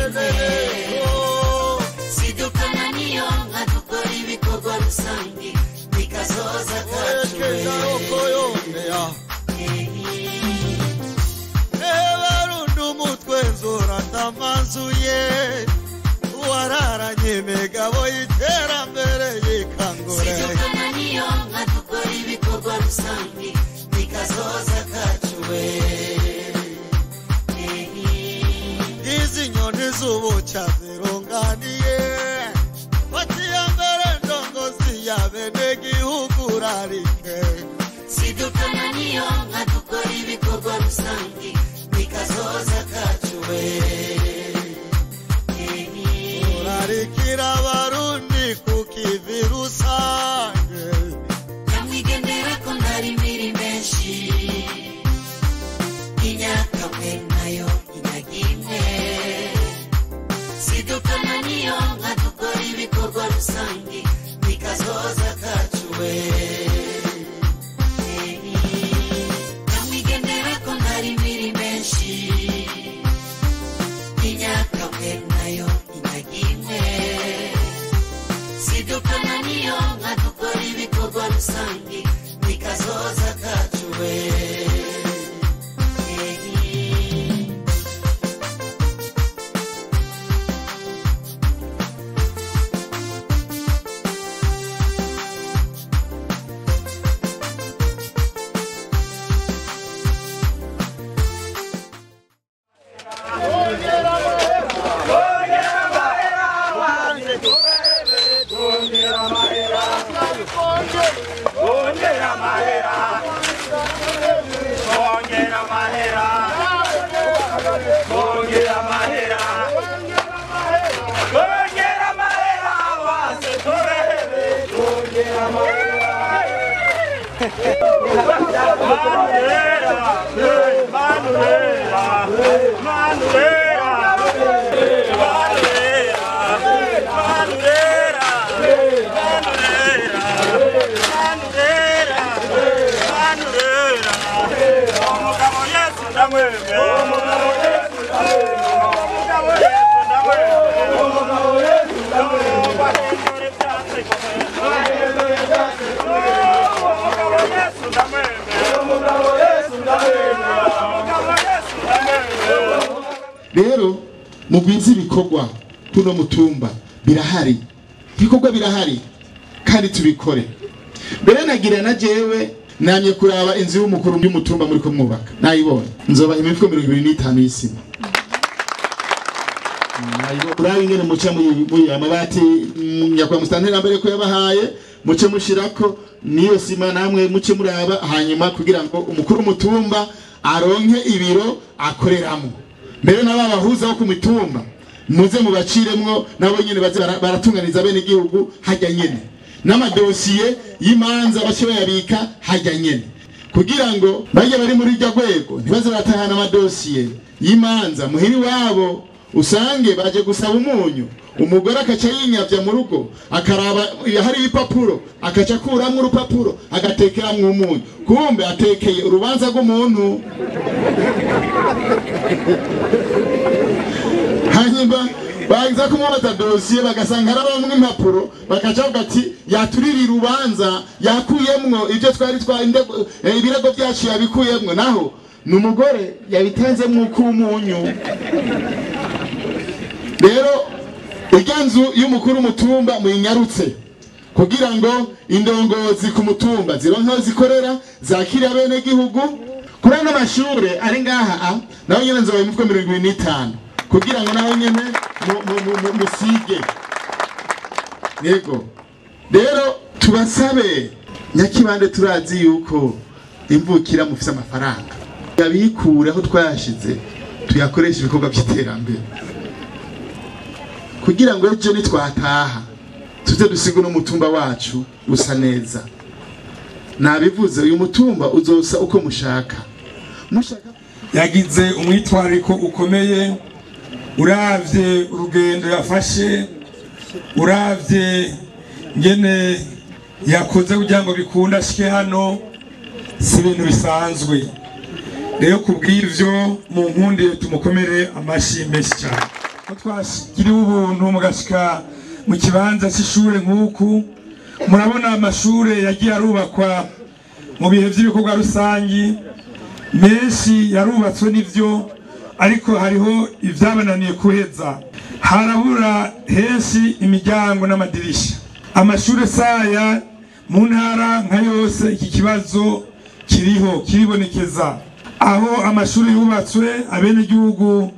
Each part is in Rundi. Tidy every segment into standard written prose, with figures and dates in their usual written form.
imwe. Sidukana niyo nka dukora ibikorwa rusange bikazoza kacu. Tamanzuye wararanye imigabo y'iterambere yikangure. Sidukana niyo nka dukora ibikorwa rusange bikazoza kacu. Izi nyoni z'ubuca zirunganiye fatiya mbere ndongozi ya bene gihugu urarike. Sidukana niyo nka dukora ibikorwa rusange bikazoza kacu. Urarikira abarundi kukivi rusange nyamwigendera ko ntari miri menshi inyakamwe nayo inyagimwe. Sidukana niyo nka dukora ibikorwa rusange bikazoza kacu. Nyamwigendera ko ntari miri menshi inyakamwe nayo inyagimwe. Sidukana niyo nka dukora ibikorwa rusange bikazoza kacu. Rero mugwize ibikorwa kuno mutumba birahari, ibikorwa birahari kandi tubikore. Mbere nagira na jewe namye kuraba inzu y'umukuru y'umutumba muri ko mwubaka nayibonye, nzoba imifuko 25 y'isima. Uraba ingene muca muri amabati nyakwa mustantera mbere ko yabahaye muce mushirako niyo sima namwe muce muraba, hanyuma kugira ngo umukuru w'umutumba aronke ibiro akoreramo. Mbere n'ababahuza ku mitumba muze mubaciremwo nabo nyene baze baratunganiza bene igihugu hajya nyene, n'amadosiye y'imanza bace bayabika hajya nyene, kugira ngo bajye bari muri rya rwego ntibaze baratahana amadosiye y'imanza muhiri wabo. Usange baje gusaba umunyu, umugore akaca yinyavya mu rugo akaraba hari ibipapuro akaca akuramwo urupapuro agatekeramwo umunyu, kumbe atekeye urubanza rw'umuntu. Hanyuma baza kumubaza dosiye bagasanga harabamwe impapuro, bakaca bavuga ati yaturira urubanza yakuyemwo ibyo twari ibirego byacu yabikuyemwo, naho ni umugore yabitanzemwo umunyu. Rero irya nzu y'umukuru w'umutumba muyinyarutse kugira ngo indongozi ku mutumba zironke aho zikorera zakira bene gihugu. Kuri ano mashure ari ngaha naho nyene nzoba imifuko 25 kugira ngo naho nyene musige. Yego rero tubasabe nyakibande, turazi yuko imvukira mufise amafaranga yabikure aho twayashize tuyakoresha ibikorwa by'iterambere kugira ngo ejo nitwataha tuze dusiga no mutumba wacu usa neza. Nabivuze uyu mutumba uzosa uko mushaka. Yagize umwitwariko ukomeye, uravye urugendo yafashe, uravye ngene yakoze kugira ngo bikunda ashike hano, si ibintu bisanzwe. Rero kubw'ivyo mu nkundiye tumukomere amashi menshi cyane. Ko twashikiriwe ubuntu mugashika mu kibanza c'ishure nk'uku, murabona amashure yagiye arubakwa mu bihe vy'ibikorwa rusangi, menshi yarubatswe n'ivyo, ariko hariho ivyabananiye kuheza. Harabura henshi imiryango n'amadirisha. Amashure saya mu ntara nka yose iki kibazo kiriho kiribonekeza, aho amashuri yubatswe abenegihugu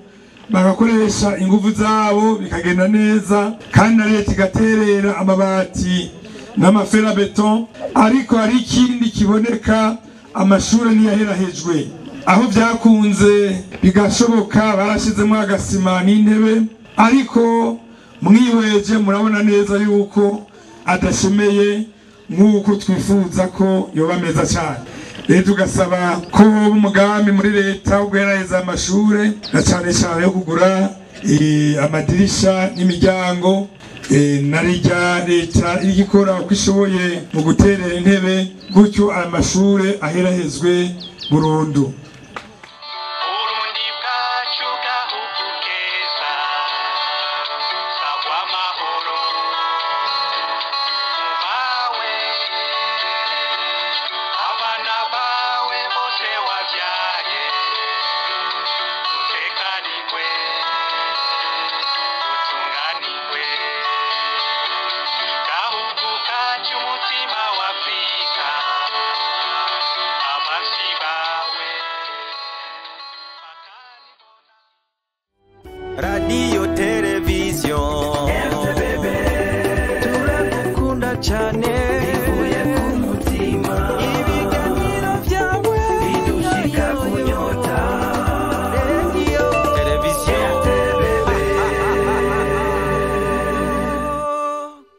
bagakoresha ingufu zabo bikagenda neza, kandi na leta igaterera amabati n'amaferabeton, ariko hari ikindi kiboneka, amashuri ntiyaherahejwe. Aho byakunze bigashoboka barashizemo agasima n'intebe, ariko mwihweje murabona neza yuko adashemeye nk'uko twifuza ko yoba meza cyane. Rero tugasaba ko hoba umugambi muri leta wo guheraheza amashure, na cane cane yo kugura amadirisha n'imiryango, na rirya leta iriko ikora uko ishoboye mu guterera intebe, gutyo amashure aherahezwe burundu.